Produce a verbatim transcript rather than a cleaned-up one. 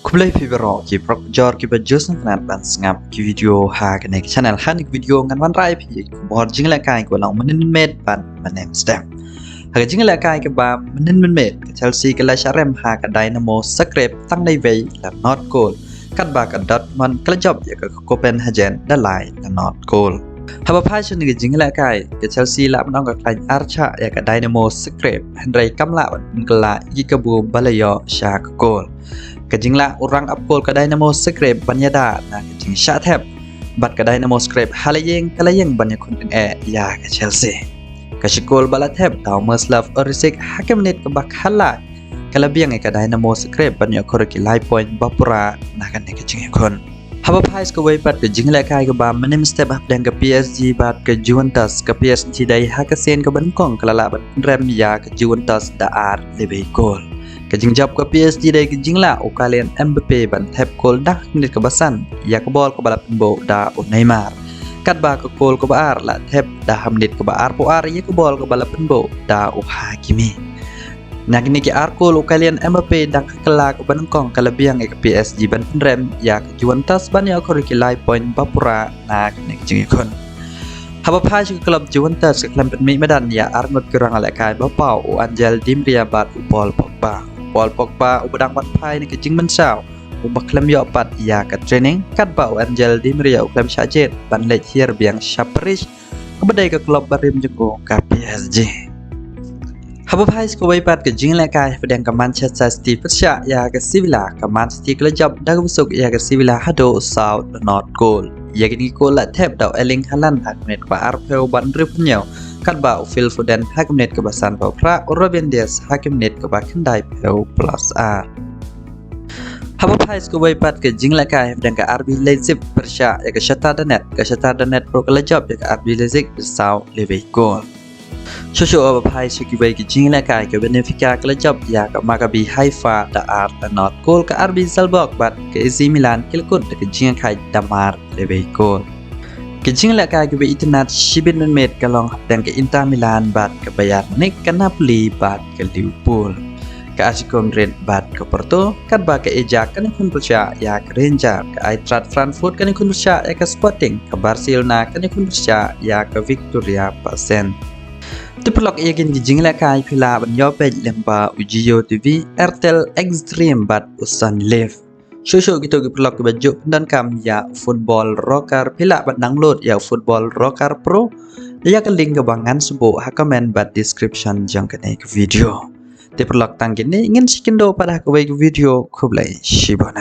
Khublei phi baroh ki paralok jor kiba ju sngewtynnat ban sngap ki video ha kane ka channel. Ha kane ka video ngan wanrah ïa phi ïa ki khubor jinglehkai kiba long mynnin mynmiet bad mynnin step. Ha ka jinglehkai kaba mynnin mynmiet, ka Chelsea ka la shah rem ha ka Dinamo Zagreb tang da iwei la not goal, katba ka Dortmund ka la jop ïa ka Copenhagen da lai la not goal. Haba phai sha kane ka jinglehkai, ka Chelsea la pynong ka khlaiñ ar shah ïa ka Dinamo Zagreb, hynrei kam lah ban pynkylla ïa ki kabu ba la ïoh sha ka goal. Ka jinglah u rangap goal ka Dinamo Zagreb ban ïada na ka jingshah thep, bad ka Dinamo Zagreb ha la ïeng ka la ïeng ban ïakhun tyngeh ïa ka Chelsea. Ka shi goal ba la thep da u Miroslav Orsic ha ka minit kaba khatlai ka la biang ïa ka Dinamo Zagreb ban ïoh khur ïa ki lai point ba pura na kane ka jingïakhun. Haba phai sha kawei pat ka jinglehkai kaba mynnin mynstep hapdeng ka P S G bad ka Juventus, ka P S G dei ha ka sien kaba nyngkong ka la lah ban pynrem ïa ka Juventus da ar la iwei goal. Ka jingjop ka P S G dei ka jinglah u Kylian Mbappe ban thep goal da ha ka minit kaba san ïa ka bol kaba la pynbuh da u Neymar. Katba ka goal kaba ar la thep da ha minit kaba arphew ar ïa ka bol kaba la pynbuh da u Hakimi. Na kine ki ar goal u Kylian Mbappe da ka kylla kaba nyngkong ka la biang ïa ka P S G ban pynrem ïa ka Juventus ban ïoh khur ïa ki lai point ba pura na kane ka jingïakhun. Haba phai sha ka club Juventus, ka khlem pynmih madan ïa ar ngut ki ranglehkai ba paw, u Angel Di Maria bad u Paul Pogba. U Paul Pogba uba dang wan phai na ka jingmynsaw, uba khlem ïoh pat ïa ka training, katba u Angel Di Maria u khlem shah jied ban leit hiar biang sha Paris, kaba dei ka club barim jong u ka P S G. Haba phai sha kawei pat ka jinglehkai hapdeng ka Manchester City pyrshah ïa ka Sevilla, ka Man City ka la jop da kaba suk ïa ka Sevilla haduh saw la not goal. Ïa kine ki goal la thep da u Erling Haaland ha ka minit kaba arphew bad hynriewphew hynñiew, katba u Phil Foden ha ka minit kaba sanphew phra, u Ruben Dias ha ka minit kaba khyndaiphew plus ar. Haba phai sha kawei pat ka jinglehkai hapdeng ka R B Leipzig pyrshah ïa ka Shakhtar Donetsk, ka Shakhtar Donetsk ruh ka la jop ïa ka R B Leipzig da saw la iwei goal. Shuh shuh haba phai sha kiwei ki jinglehkai, ka Benfica ka la jop ïa ka Maccabi Haifa da ar la not goal, ka R B Salzburg bad ka A C Milan ki la kut da ka jingïakhaid da mar la iwei goal. Ka jinglehkai kaba itynnat shibit mynmiet ka long hapdeng ka Inter Milan bad ka Bayern Munich, ka Napoli bad ka Liverpool, ka Atletico Madrid bad ka Porto, katba ka Ajax kan ïakhun pyrshah ïa ka Rangers, ka Eintracht Frankfurt kan ïakhun pyrshah ïa ka Sporting, ka Barcelona kan ïakhun pyrshah ïa ka Viktoria Pilsen. Te paralok, ïa kine ki jinglehkai phi lah ban ïoh peit lyngba u Jio T V, Airtel Xstream bad u Sun Life. Shuh shuh kito ki paralok kiba ju pyndonkam ïa u Football Rocker, phi lah ban download ïa u Football Rocker Pro ïa ka link kaba ngan shu buh ha comment bad description jong kane ka video. Te paralok, tang kine, ngin sa ïakynduh pat ha kawei ka video. Khublei shibun.